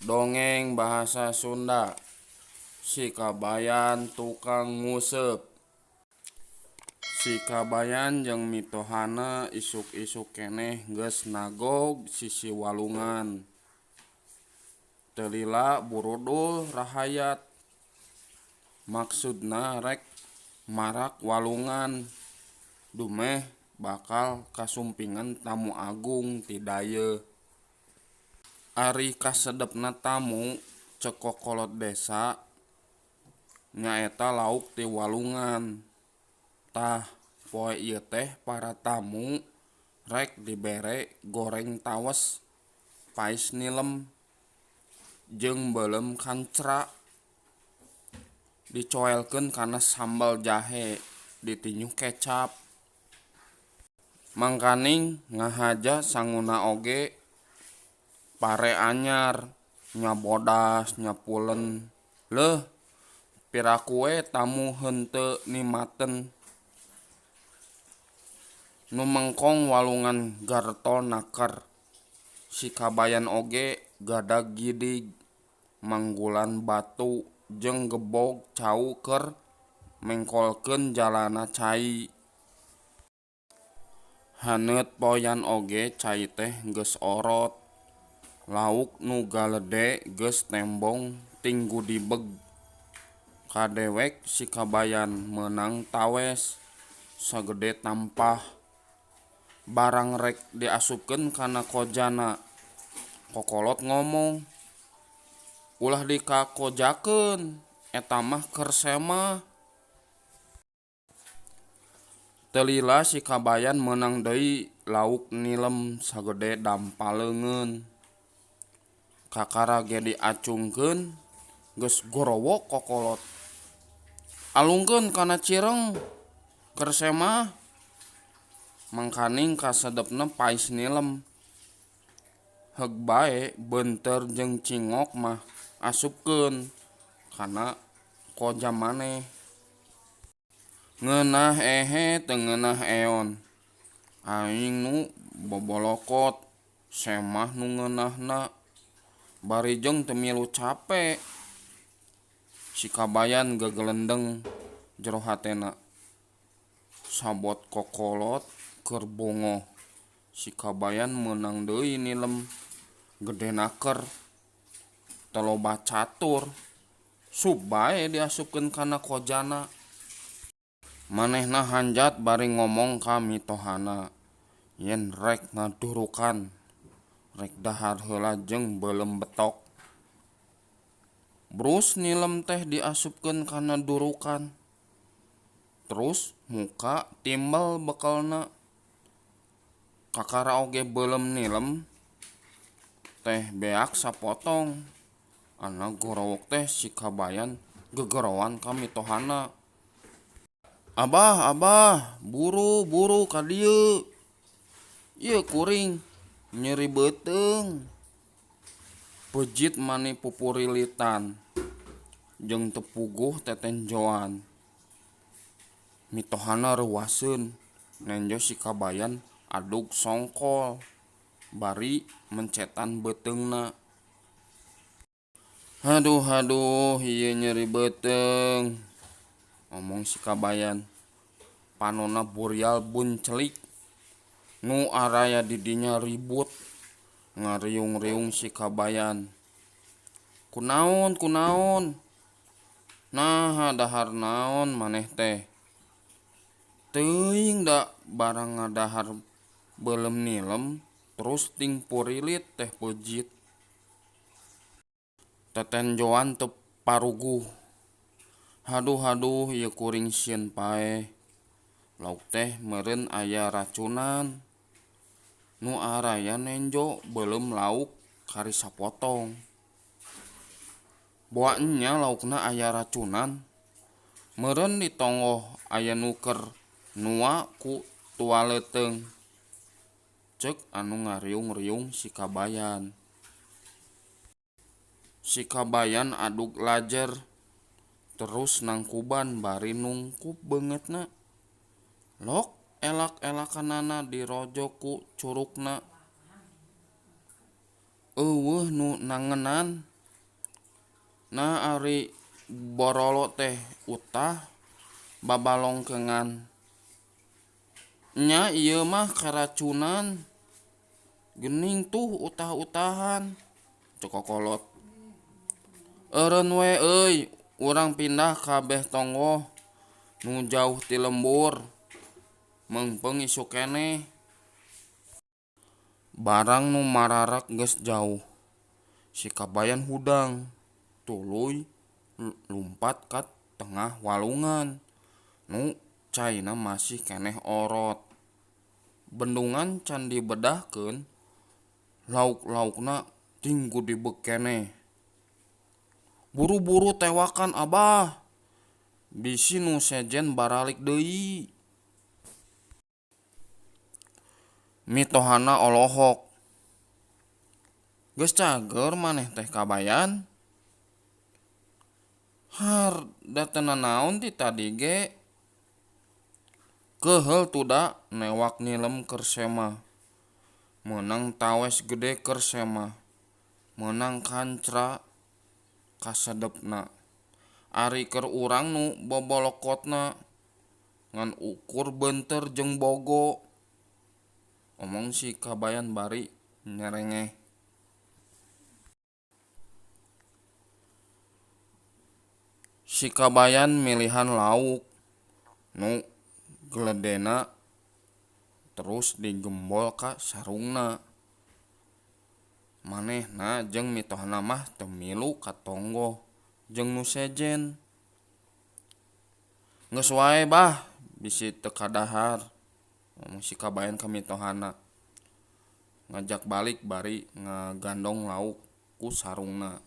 Dongeng Bahasa Sunda Si Kabayan Tukang Nguseup. Si Kabayan jeung mitohana isuk-isuk keneh geus nagog sisi walungan. Teu lila burudul rahayat. Maksudna rek marak walungan dumeh bakal kasumpingan tamu agung ti dayeuh. Ari kasedepna tamu ceuk kokolot desa nyaeta lauk ti walungan. Tah poe ieu teh para tamu rek dibere goreng tawes, pais nilem, jeung beuleum kancra. Dicoelkeun kana sambal jahe ditinyuh kecap. Mangkaning ngahaja sanguna oge pare anyar, nya bodas nya pulen. Leuh piraku we tamu henteu nimaten. Nu mengkong walungan gartol naker. Si Kabayan oge gadag gidig manggulan batu jeung gebog cau keur mengkolkeun jalana cai. Haneut poean oge cai teh geus orot. Lauk nu galede geus tembong ting gudibeg. Kadewek si Kabayan meunang tawes sagede tampah. Barang rek diasupkeun kana kojana. Kokolot ngomong, ulah dikakojakeun, eta mah keur semah. Teu lila si Kabayan meunang deui lauk nilem sagede dampa leungeun. Kakara ge diacungkeun geus gorowok kokolot. Alungkeun kana cireng keur semah. Mangkaning kasedepna pais nilem. Heug bae beunteur jeung cingok mah asupkeun kana koja maneh. Ngeunah ehe teu ngeunah eon. Aing nu bobolokot, semah nu ngeunahna. Bari jeung teu milu cape. Si Kabayan gagelendeng jero hatena. Sabot kokolot keur bongoh. Si Kabayan meunang deui nilem gede naker. Teu loba catur. Sup bae diasupkeun kana kojana. Manehna hanjat bari ngomong ka mitohana yen rek ngadurukan, rek dahar heula jeung beuleum betok. Brus nilem teh diasupkeun kana durukan. Terus muka timbel bekelna. Kakara oge beuleum nilem teh beak sapotong. Ana gorowok teh si Kabayan gegeroan ka mitohana. Abah, abah, buru, buru ka dieu. Ieu kuring nyeri beuteung. Pejit mani pupurilitan jeung teu puguh tetenjoan. Mitohana reuwaseun nenjo si Kabayan adug songkol bari mencetan beuteungna. Haduh haduh ieu nyeri beuteung. Omong si Kabayan. Panonna burial buncelik. Nu araya di dinya ribut. Ngariung-riung si Kabayan. Kunaon kunaon? Naha dahar naon maneh teh? Teuing da barang ngadahar beuleum nilem terus ting purilit teh pejit. Tetenjoan teu paruguh. Haduh haduh ieu kuring sieun paeh. Lauk teh meureun aya racunan. Nu araya nenjo beuleum lauk kari sapotong. Boa enya laukna aya racunan. Meureun di tonggoh aya nu keur nua ku tualeuteung. Ceuk anu ngariung-riung si Kabayan. Si Kabayan adug lajer terus nangkuban bari nungkup beungeutna. Lok elak-elakanana dirojok ku curukna. Eueuh nu nangenan. Nah ari borolo teh utah babalongkengan. Nya ieu mah karacunan. Geuning tuh utah-utahan cek kokolot. Eureun we euy, urang pindah ka beh tonggoh nu jauh ti lembur. Meungpeung isuk keneh. Barang nu mararak geus jauh. Si Kabayan hudang tuluy lumpat ka tengah walungan nu caina masih keneh orot. Bendungan can dibedahkeun, lauk-laukna ting gudibeg keneh. Buru-buru tewakan Abah, bisi nu sejen baralik deui. Mitohana olohok. Geus cager maneh teh Kabayan. Har da teu nanaon ti tadi ge. Keuheul tuda newak nilem keur semah. Meunang tawes gede keur semah. Meunang kancra kasedepna. Ari keur urang nu bobolokotna ngan ukur beunteur jeung bogo. Omong si Kabayan bari nyerengeh. Si Kabayan milihan lauk nu geledena terus digembol ka sarungna. Manehna jeung mitohana mah teu milu ka tonggoh jeung nu sejen. Geus wae bah bisi teu kadahar. Omong si Kabayan ka mitohana. Ngajak balik bari ngagandong lauk ku sarungna.